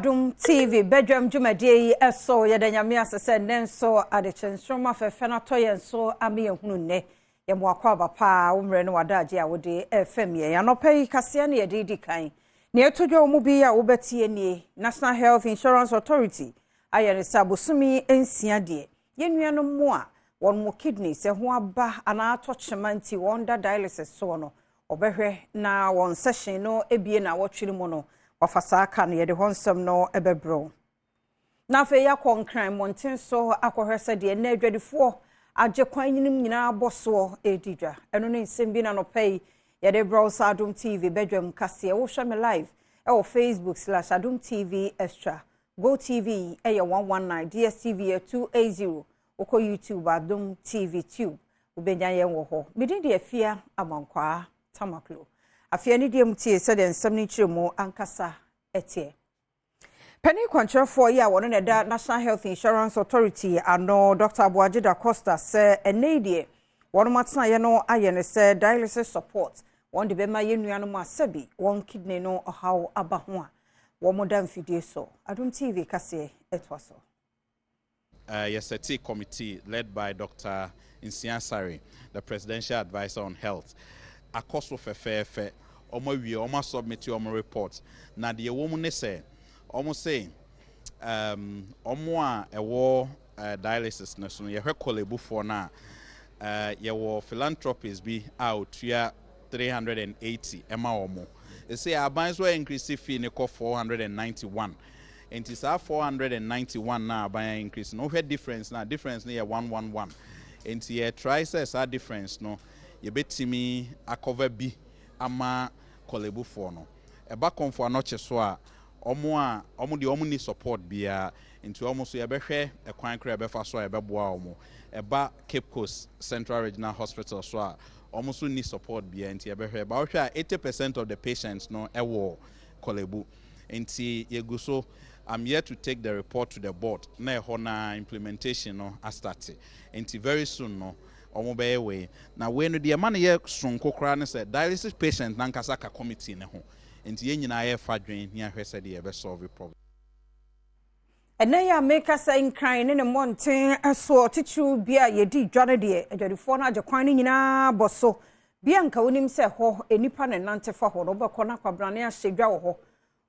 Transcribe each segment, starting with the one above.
Adom TV badwam dwumadie yi so. Yɛda Nyame ase sɛ nnɛ nso adekyɛ nsoromma fɛfɛ no atɔ yɛn so ama yɛhunu nnɛ. Yɛma wakɔ aba paa wo mmerɛ ne w'adagye a wode ɛfam yɛn. Anɔpa yi kaseɛ no yɛde di kan. Nea ɛto dwa wɔ mu bi a wobɛtie nie: National Health Insurance Authority ayɛ ne sɛ abosome 6 deɛ, yɛn nuanom mu a wɔn mo kidneys ɛho aba anaa atɔ kyema nti wɔn da dialysis soɔ no, ɔbɛhwɛ na wɔn session no ebie na wɔtwere mu no wafa saa ka no. Yɛde hɔ nsɛm no ɛbɛbrɛw. Na afei yɛakɔ Nkran mmɔnten so akɔhwɛ sɛ deɛ nnɛ adwadifoɔ agye kwan yinom nyinaa bɔ soɔ ɛredi dwa. Ɛno ne nsɛm bi na nɔpɛ yi yɛde brɛw sɛ Adom TV badwam kaseɛ. Wohwɛ me live ɛwɔ Facebook/AdomTV Extra, Go TV ɛyɛ 119, DSTV yɛ 280. Wokɔ YouTube, Adom TV Tube, wobɛnya yɛn wɔ hɔ. Medin de Afia Amankwaa Tamaklo. Afei ne deɛ mu tie sɛdeɛ nsɛm no kyerɛ mu ankasa ɛteɛ. Panin kwankyerɛfoɔ yi a wɔno na ɛda National Health Insurance Authority ano, Dr Aboagye Da Costa, sɛ ɛnɛ yi deɛ wɔn atenaeɛ no ayɛ ne sɛ dialysis support wɔn de bɛma yɛn nuanom a sɛbi wɔn kidney no ɔhaw aba ho a wɔn da mfidie so. Adom TV kaseɛ ɛtoa so. Yɛsɛte committee led by Dr. Nsiah-Asare, the presidential advisor on health. Akɔ so fɛfɛɛfɛ. Ɔmo awie, ɔmo asubmit ɔmo report. Na deɛ ɛwɔ mu ne sɛ, ɔmo se ɔmo a ɛwɔ dialysis no so no, yɛhwɛ Korle-Bufoɔ no a, yɛwɔ philanthropist bi a otua 380 ɛma ɔmo. Ɛsɛ aban nso increase fee ne kɔ 491, nti saa 491 na aban increase no, wohwɛ difference na difference no yɛ 111. Nti yɛ try sɛ saa difference no yɛbɛtumi acover bi ama Korle-Bufoɔ no. Ɛba Kɔmfo Anɔkye so a, ɔmo a ɔmo deɛ ɔmo ni support biara, nti ɔmo so yɛbɛhwɛ ɛkwan kora yɛbɛfa so a yɛbɛboa ɔmo. Ɛba Cape Coast Central Regional Hospital so a, ɔmo so ni support biara, nti yɛbɛhwɛ. Ba wohwɛ a, 80% of the patients no ɛwɔ Korle-Bu, nti yɛgu so. I'm here to take the report to the board na ɛhɔ na implementation no astart, nti very soon no ɔmo bɛyɛ wei. Na wei no deɛ ɛma no yɛ sononko koraa ne sɛ dialysis patient nankasa ka committee ne ho, nti yɛn nyinaa yɛfa dwen ne ahwɛ sɛdeɛ yɛbɛ problem. Ɛnɛ yi a meka sɛ Nkran ne ne mmɔnten soɔ titiriw bi a yɛdi dwa no deɛ, adwadifoɔ no agye kwan no nyinaa bɔ so. Bia nka wonim sɛ hɔ nnipa ne nante fa hɔ no, wobɛkɔ no akwabrane ahyɛ dwa wɔ hɔ,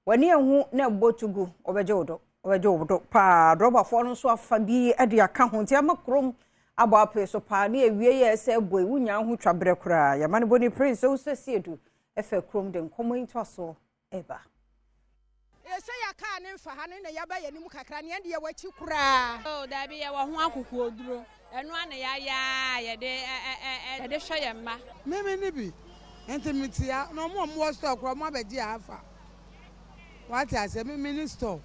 w'ani ehu na ɛbɔ tugu, ɔbɛgye wo do, ɔbɛgye wo do paa. Drɔbafoɔ no nso afa bi de aka ho, nti ama kurom abɔ apee so paa. Ne ewie yɛ sɛ ɛbɔ ewu nya ho twa berɛ koraa. Yɛma no bɔ ne Prince Owusu Edu ɛfɛ kurom de nkɔmmɔ yi ntoasoɔ ɛba. Ɛsɛ yɛ kaa ne mfa ha no na yɛba yɛn anim kakra ne yɛn deɛ wɔakyi koraa. O daabi, yɛwɔ ho akokoɔduro. Ɛno ana yɛayɛ a yɛde yɛde hwɛ yɛn mma. Mímí ni bi nti mi tia na ɔmo a ɔmo wɔ store koraa, ɔmo abɛgye afa wate ase. Mímí ni store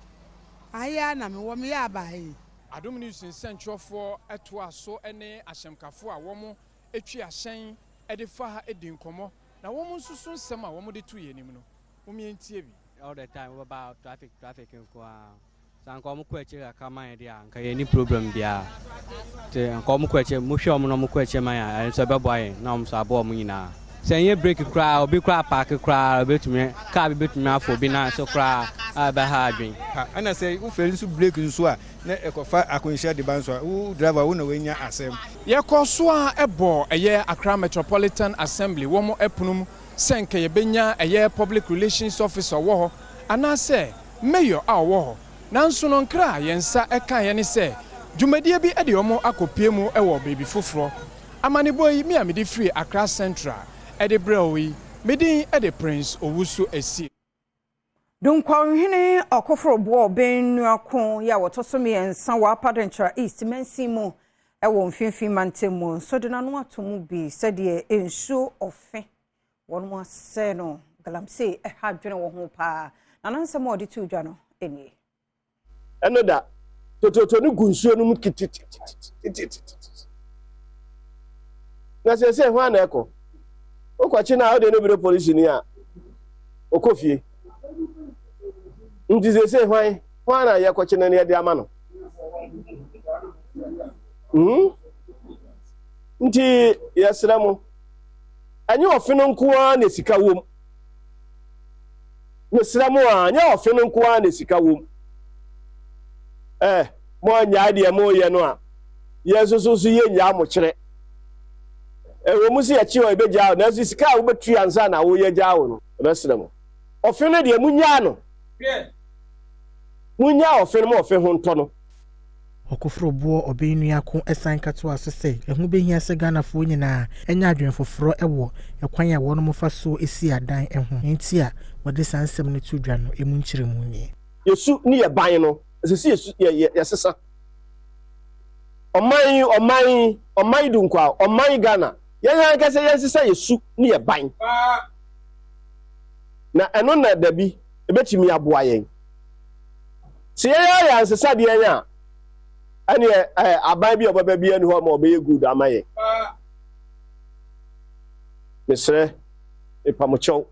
ahia na mi wɔ mi yɛ aba yi. Adom News nsɛntwerɛfoɔ toa so ne ahyɛmkafoɔ a wɔn atwi ahyɛn de fa ha di nkɔmmɔ, na wɔn nso so nsɛm a wɔn de to yɛn anim no, wɔn yɛntie bi. All the time wɔbɛba, traffic, traffic nko ara. Sɛ anka ɔmo kɔ akyire kakra ma yɛn deɛ a, anka yɛn ni problem biara. Nti anka ɔmo kɔ akyire, mohwɛ ɔmo na ɔmo kɔ akyire ma yɛn a, ɛno nso ɛbɛboa yɛn na ɔmo nso aboa ɔmo nyinaa. Sɛ ɛnyɛ brake koraa, obi koraa park koraa, obetumi kaa bi betumi afɔ obi nan so koraa a ɛbɛha adwene. Ɛna sɛ wofɛli nso brake nso a, na ɛkɔfa akwanhyia de ba nso a, wo driver wo na woanya asɛm. Yɛkɔ so a ɛbɔ ɛyɛ Accra Metropolitan Assembly wɔn ɛpono mu sɛ nka yɛbɛnya ɛyɛ public relations officer wɔ hɔ anaasɛ mayor a ɔwɔ hɔ, nanso no nkra a yɛn nsa ɛka yɛn ne sɛ dwumadie bi de wɔn akɔpie mu wɔ baabi foforɔ. Amanebɔ yi mi a mede firi Accra Central ɛde brɛ wo yi, medin ɛde Prince Owusu Esi. Dunkwanhene Ɔkoforoboɔ Ɔbɛn Nuako yi a wɔtɔ so 3 wɔ Upper Denkyira East mansin mu ɛwɔ Mfimfini mantam mu nso de n'ano ato mu bi sɛdeɛ nsuo ɔfe wɔn mu asɛ no galamsey ɛha adwene wɔ ho paa, na nansɛm a ɔde to dwa no nie. Ɛno da tototo no gu nsuo no mu kitikitikitikiti na sɛ hwan na ɛkɔ wokɔkye no a, wode no bere polisi ni a ɔkɔ fie. Nti sɛ hwan hwan na yɛkɔkye no ne yɛde ama no? Nti yɛsrɛ mo, ɛnyɛ ɔfe no nko ara na sika wom. Mesrɛ mo a, nyɛ ɔfe no nko ara na sika wom. Eh, moannyae deɛ moreyɛ no a, yɛn nso so so yɛnnyaa mo kyerɛ. Ɛwɔ mu sɛ yɛkye wo a yɛbɛgyaa wo, nanso sika a wobɛtua ansa na woyɛgyaa wo no, yɛbɛsrɛ mo. Ɔfe no deɛ, monnyaa no. Monnyaa ɔfe no ma ɔfe ho ntɔ no. Ɔkoforo boɔ Ɔbɛn-Nuako san ka toaa so sɛ ɛho bɛhia sɛ Ghanafoɔ nyinaa nya adwene foforɔ wɔ ɛkwan a wɔnom fa soɔ si adan ho. Nea nti a wɔde saa nsɛm no to dwa no ɛmu nkyerɛmu nie. Yɛsu ne yɛ ban no, ɛsɛ sɛ yɛsu, yɛ, yɛ, yɛsesa. Ɔman yi, ɔman yi, ɔman Dunkwa, ɔman Ghana, yɛn ankasa yɛnsesa yɛsu ne yɛ ban. Na ɛno na dabi ɛbɛtumi aboa yɛn. Sɛ yɛn ara yɛansesa deɛ yɛn a, ɛneɛ ɛɛ aban bi a ɔbɛba bi ani hɔ ma ɔbɛyɛ good ama yɛn. Mesrɛ, mepamokyɛw,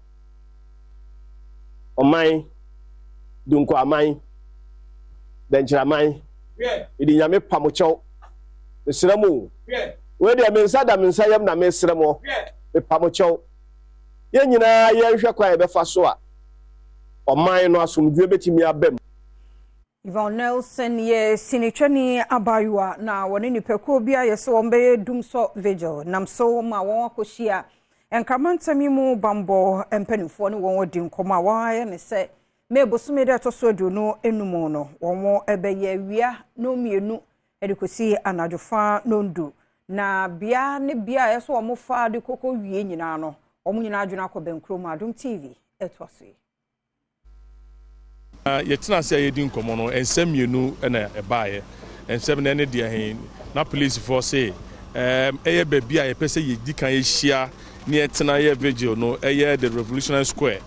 ɔman, Dunkwa-aman, Dɛnkyerɛaman, mede Nyame pa mo kyɛw, mesrɛ mo o, wei deɛ me nsa da me nsa yam na mesrɛ mo, mepa mo kyɛw, yɛn nyinaa yɛnhwɛ kwan a yɛbɛfa so a ɔman no asomdwoeɛ bɛtumi aba mu. Yvonne Nelson yɛ sinitwani abaayewa na wɔne nnipakuo bi ayɛ sɛ wɔbɛyɛ Dumsor Vigil nam so ma wɔn akɔhyia Nkramantam yi mu bammɔ mpanimfoɔ ne wɔn adi nkɔmmɔ a wɔayɛ ne sɛ May bosome da ɛtɔ so 25 no wɔbɛyɛ awia nnɔnmienu de kɔsi anadwo fa nnɔndu na bea ne bea a ɛsɛ wɔn fa de kɔkɔ wie nyinaa no wɔn nyinaa adwene akɔ bɛnkurom. Adom TV ɛtoa so yi. Na yɛtena ase a yɛredi nkɔmmɔ no, nsɛm mmienu na ɛbaeɛ. Nsɛm no ɛne deɛ he, na polisifoɔ se ɛɛm ɛyɛ baabi a yɛpɛ sɛ yɛdi kan hyia ne yɛtena yɛ vigil no ɛyɛ the Revolutionary Square.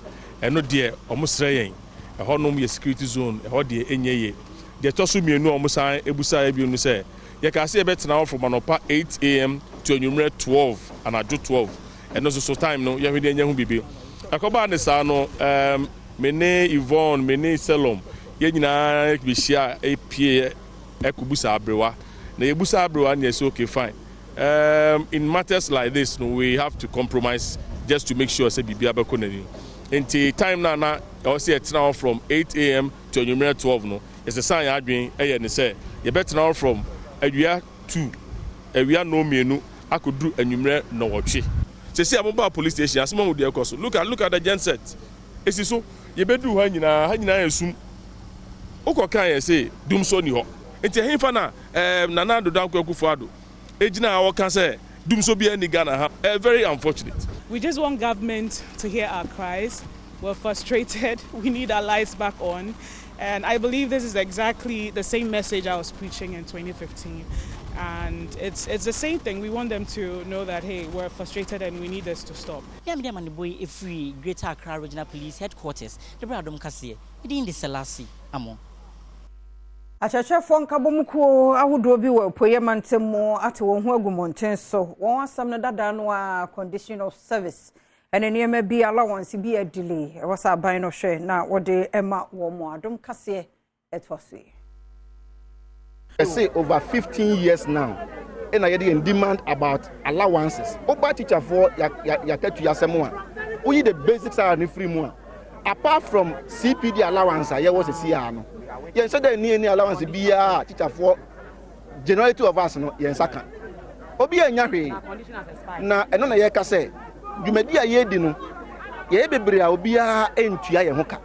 Ɛno deɛ wɔsrɛ yɛn, ɛhɔnom yɛ security zone, ɛhɔ deɛ ɛnyɛ yie. Deɛ ɛtɔ so mmienu a wɔsan busaeɛ bio ne sɛ, yɛkaa sɛ yɛbɛtena hɔ from anɔpa 8 am to anwummerɛ 12, anadwo 12. Ɛno nso so time no yɛhwɛ deɛ yɛnyɛ ho biribi. Ɛkɔbaa ne saa no, um, me ne Yvonne, me ne Selom, yɛn nyinaa bɛhyia pie ɛkɔbusa aberewa. Na yɛbusa aberewa no yɛsɛ okay fine. Um, in matters like this no, we have to compromise just to make sure sɛ biribiara bɛkɔ n'anim. Nti time no a na ɛwɔ sɛ yɛtena hɔ from 8 am to anwummerɛ 12 no, yɛsesaa yɛn adwene ɛyɛ ne sɛ yɛbɛtena hɔ from awia 2, awia nnɔnmienu akɔduru anwummerɛ nnɔwɔtwe. Seesei a mobaa police station, asɛm ahu deɛ ɛrekɔ so. Look at, look at the genset. Esi so. Yɛbɛduru ha nyinaa, ha nyinaa yɛ sum. Wokɔ kan yɛ se dumsɔ nni hɔ. Nti ɛhefa na eh, Nana Addo Dankwa Akufo-Addo gyina a ɔka sɛ dumsɔ biara nni Ghana ha? Eh, very unfortunate. We just want government to hear our cries. We're frustrated. We need our lights back on. And I believe this is exactly the same message I was preaching in 2015. And it's, it's the same thing. We want them to know that, hey, we're frustrated and we need this to stop. Yɛ a mede amanebɔ yi firi Greater Accra Regional Police Headquarters de brɛ Adom Kaseɛ. Me din de Selasi Amoh. Akyerɛkyerɛfoɔ nkabom kuo ahodoɔ bi wɔ Apueeɛ mantam mu ate wɔn ho agu mmɔnten so. Wɔn asɛm no dada no ara condition of service ɛne nneɛma bi allowance bi a delay ɛwɔ sɛ aban no hwɛ na wɔde ma wɔn. Adom Kaseɛ ɛtoa so yi. Ɛse over 15 years now ɛna yɛde yɛn demand about allowances. Woba teacherfoɔ yɛakatua asɛm a, woyi the basic salary no firi mu a, apart from CPD allowance a yɛwɔ sisi a no, yɛnhyɛ dɛ nni any allowance biara a teacherfoɔ generality of us no yɛn nsa ka. Obi annya hwee. Na ɛno na yɛka sɛ dwumadi a yɛredi no, yɛyɛ bebree a obiara ntua yɛn ho ka.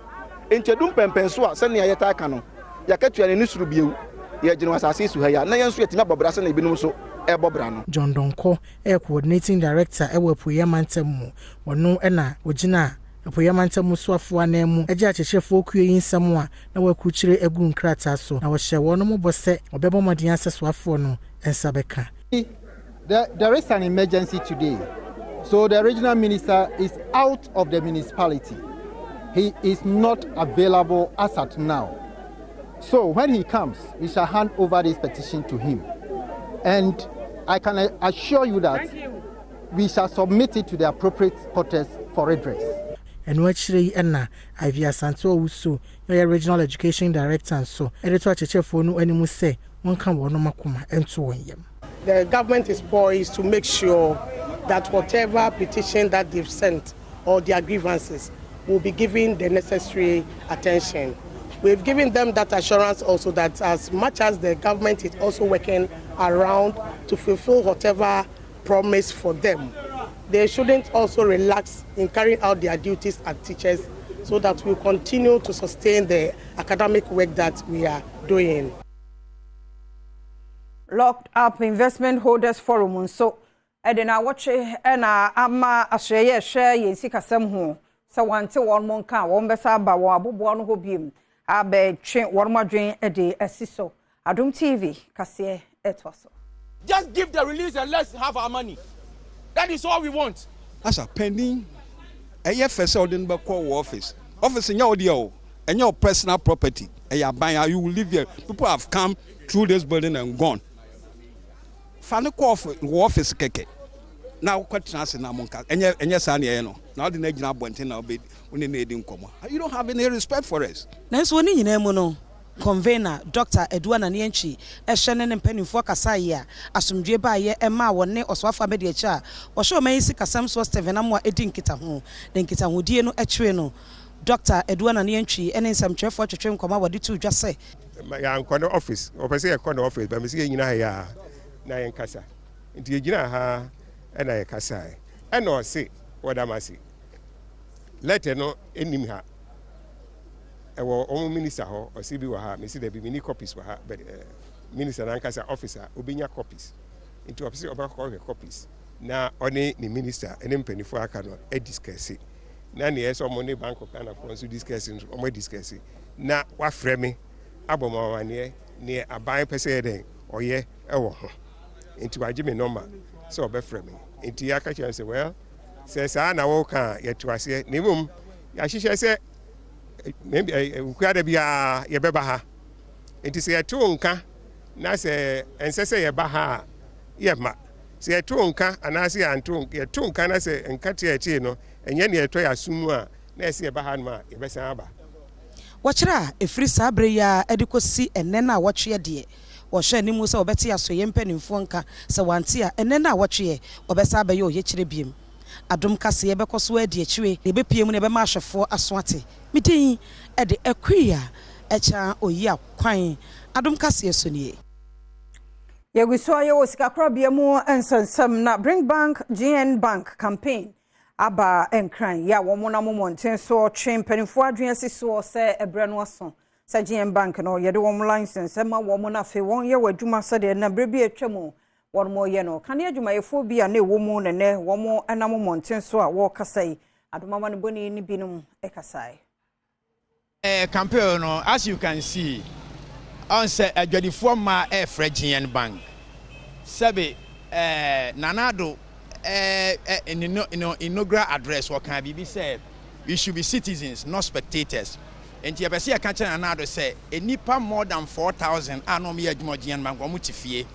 Enti adu mpɛnpɛnso a sɛnea yɛtaa ka no, yɛakatua no ani soro bio, yɛregyina wɔ asase yi so ha yi a, na yɛn nso yɛatumi abɔ bra sɛnea ebinom nso rebɔ bra no. John Donkor yɛ Coordinating Director wɔ Apueeɛ Mantam mu. Ɔno na ɔgyina Apueeɛ Mantam mu soafoɔ ananmu gye akyerɛkyerɛfoɔ kuo yi nsɛm a na wɔakrukyire agu nkrataa so, na ɔhyɛɛ wɔnom bɔ sɛ ɔbɛbɔ mmɔden ara sɛ soafoɔ no nsa bɛka. There, there is an emergency today. So the regional minister is out of the municipality. He is not available as at now. So when he comes, we shall hand over this petition to him. And I can assure you that you. we shall submit it to the appropriate quarters for redress. Ɛno akyire yi na Ivy Asante Owusu a ɔyɛ Regional Education Director nso de to akyerɛkyerɛfoɔ no anim sɛ wɔnka wɔn akoma nto wɔn yam. The government is poised to make sure that whatever petition that they've sent or their grievances will be given the necessary attention. We've given them that assurance also that as much as the government is also working around to fulfill whatever promise for them, they shouldn't also relax in carrying out their duties as teachers so that we continue to sustain the academic work that we are doing. Locked Up Investment Holders Forum nso de nnawɔtwe na ama asoɛeɛ ɛhwɛ yɛn sikasɛm ho sɛ wɔante wɔn mo nka a wɔn bɛsa aba wɔn aboboa no hɔ biem abɛtwe wɔn adwene de asi so. Adom TV kaseɛ ɛtoa so. Just give the release and let's have our money. That is all we want. Asa panin, ɛyɛ fɛ sɛ wode no bɛkɔ wo office. Office nyɛ wo deɛ o, ɛnyɛ wo personal property, ɛyɛ aban. You will live here. People have come through this building and gone. Fa no kɔ wo office kɛkɛ na wokɔtena ase na monka. Ɛnyɛ ɛnyɛ saa na ɛyɛ no. Na wode no agyina abɔnten na wobɛ wo ne no redi nkɔmmɔ. You don't have any respect for us. Nanso wɔ ne nyinaa mu no, Convener, Dɔkta Adu Anane Antwi hyɛ ne ne mpanimfoɔ kasaeɛ a asomdwoeɛ baeɛ maa wɔne Ɔsoafoɔ Abadiakyiri a ɔhwɛ ɔman yi sikasɛm soɔ Stephen Amoah di nkitaho. Na nkitahodie no akyire no, Dɔkta Adu Anane Antwi ne nsɛmtwerɛfoɔ twetwe nkɔmmɔ a wɔde too dwa sɛ, Yɛankɔ ne office, ɔpɛ sɛ yɛkɔ ne office but mese yɛnyina ha yi ara na yɛnkasa. Nti yɛgyinaa ha ara na yɛkasaeɛ. Ɛna ɔse wɔda m'ase. Letter no nnim ha. Ɛwɔ wɔn minister hɔ, ɔse bi wɔ ha, mese dabi menni copies wɔ ha but minister no ankasa office a obenya copies. Nti ɔse ɔbɛkɔ akɔhwɛ copies na ɔne ne minister ne mpaninfoɔ aka no adiscuss. Na nea ɛsɛ sɛ wɔn ne Bank of Ghana foɔ nso discuss nso wɔn adiscuss. Na wafrɛ me abɔ me amaneɛ neɛ aban pɛ sɛ yɛ dɛn ɔyɛ wɔ ho. Nti wagye me nɔma sɛ ɔbɛfrɛ me. Nti yɛaka kyerɛ no sɛ well sɛ saa na woka a yɛto aseɛ na mmom yɛahyehyɛ sɛ Wukuada biara yɛbɛba ha. Enti sɛ yɛte wo nka na sɛ ɛnsɛ sɛ yɛba ha a, yɛmma. Sɛ yɛte wo nka anaasɛ yɛante wo yɛte wo nka na sɛ nka te a yɛtee no ɛnyɛ nea ɛtɔ yɛn asom mu a, na ɛsɛ yɛba hanom a, yɛbɛsan aba. Wɔkyerɛ a ɛfiri saa berɛ yi ara de kɔsi ɛnnɛ nnawɔtweɛ deɛ, wɔhwɛ anim sɛ wɔbɛte asoɛeɛ mpanimfoɔ nka, sɛ wɔante a, ɛnnɛ nnawɔtweɛ wɔbɛsan abɛyɛ ɔyɛkyerɛ biom. Adom kaseɛ bɛkɔ so adi akyire na yɛbɛpue mu na yɛbɛma ahwɛfoɔ aso ate. Me din de Akua Ɛkyaa Oyia Kwan. Adom kaseɛ so nie. Yɛgu so ara yɛwɔ sikakorabea mu nsɛnsɛm na Bring Bank GN Bank campaign aba Nkran yi a wɔn nam mmɔnten so twe mpanimfoɔ adwene asi soɔ sɛ ɛberɛ no aso sɛ GN Bank no yɛde wɔn license ma wɔn na afei wɔn yɛ wɔn adwuma sɛdeɛ na berɛ bi atwa mu wɔyɛ no. Kane adwumayɛfoɔ bi a na ɛwɔ mu na nnɛ wɔnam mmɔnten so a wɔrekasa yi, adom amanebɔni no binom kasae. Eh, campaign no, as you can see, ɔn sɛ adwadifoɔ mmaa ɛɛfrɛ GN Bank. Sɛbe eh, Nana Addo eh, eh, in ne no inaugural address ɔkaa biribi sɛ we should be citizens not spectators. Enti yɛpɛ sɛ yɛka kyerɛ Nana Addo sɛ nnipa more than 4,000 a na wɔyɛ adwuma wɔ GN Bank wɔn te fie.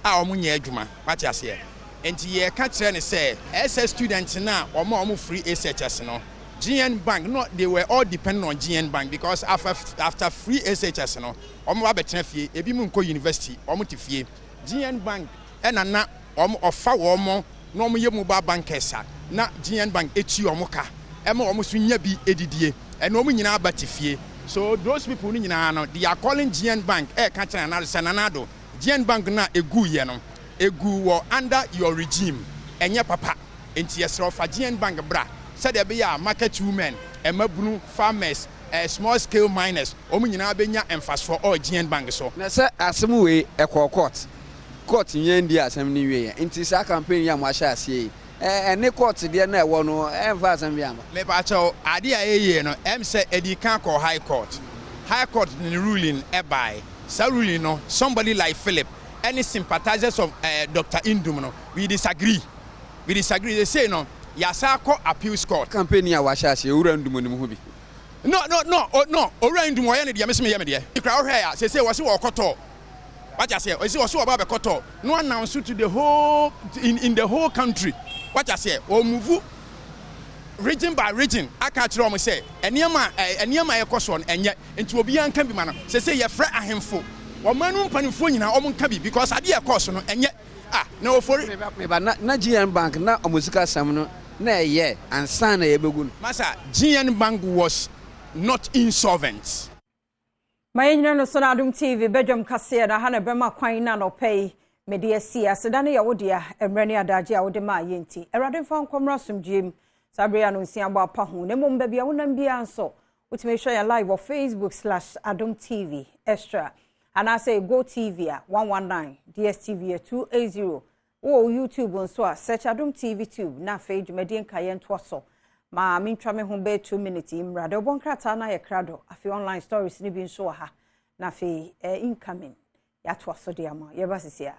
a wɔn nyɛ adwuma wate aseɛ nti yɛka kyerɛ no sɛ ɛsɛ students no a wɔn a wɔn free SHS no GN bank no they were all depending on GN bank because after after free SHS no wɔn ba bɛtena fie ebi mu nkɔ university wɔn te fie GN bank ɛna na wɔn ɔfa wɔn na wɔn yɛ mobile bankers a na GN bank etua wɔn ka ɛma wɔn so nya bi edidie ɛna wɔn nyinaa ba te fie so those people no nyinaa no they are calling GN bank ɛɛka kyerɛ Nana Addo sɛ Nana Addo Gn bank no a ɛguu yɛ no ɛguu wɔ under your regime ɛnyɛ papa nti yɛsrɛ wo fa GN bank bra sɛdeɛ ɛbɛyɛ a market women, mmabunu, farmers, small scale miners wɔn nyinaa bɛnya mfasoɔ ɔɔ GN bank so. Na sɛ asɛm wei ɛkɔɔ court, court nnya ndii asɛm no nwieɛ, nti saa campaign yi a moahyɛ aseɛ yi, ɛne court deɛ no a ɛwɔ no ɛmfa asɛm biara mma. Mepakyɛw, adeɛ a ɛyɛ yie no, ɛm sɛ ɛdii kan kɔɔ High Court. High Court de ne ruling baeɛ. Saa ruling no, somebody like Philip ɛne sympathizers of eh, Doctor Ndum no, we disagree. We disagree. Seesei no, yɛasan akɔ appeals court. Campaign yi a wɔahyɛ aseɛ, Owura Ndum onim ho bi? No, no, no, o, no, Owura Ndum ɔyɛ ne deɛ, me nso meyɛ me deɛ. Koraa wohwɛɛ a, seesei wɔse wɔrekɔtɔ. Wate aseɛ? Ɔse ɔse ɔba abɛkɔtɔ na announce to the whole, in, in the whole country. Wate aseɛ? Ɔmuvu region by region aka akyerɛ wɔn sɛ nneɛma a, nneɛma a ɛkɔ soɔ no ɛnyɛ. Nti obiara nka bi ma no. Sesei yɛfrɛ ahemfo, ɔman no mu mpanimfoɔ nyinaa wɔn nka bi because adeɛ a ɛkɔɔ so no ɛnyɛ ah na ofori. Meba meba na na GN bank na wɔn sika sɛm no na ɛyɛ ansa na yɛbɛgu no. Masa, GN bank was not insolvent. Ma yɛnyina no so na Adom TV badwam kaseɛ na ha na ɛbɛma kwan na anɔpa yi mede asi aseda no yɛ wo dea mmerɛ ne adagye a wode maa yɛ nti. Awurade mfa nkɔmmra asomdwoeɛ mu saa bere a no nsia bɔ apa ho na mmom baabi a wonam biara nso wotumi hwɛ yɛn live wɔ Facebook/Adom TV Extra anaasɛ Go TV a 119, DSTV a 280. Wowɔ YouTube nso a, search Adom TV Tube na afei dwumadie nkaeɛ ntoa so. Ma mentwa me ho bɛyɛ 2 minutes yi mmra de ɔbɔ nkrataa no ayɛ krado. Afei online stories no bi nso wɔ ha na afei incoming yɛatoa so de ama yɛba sisi a.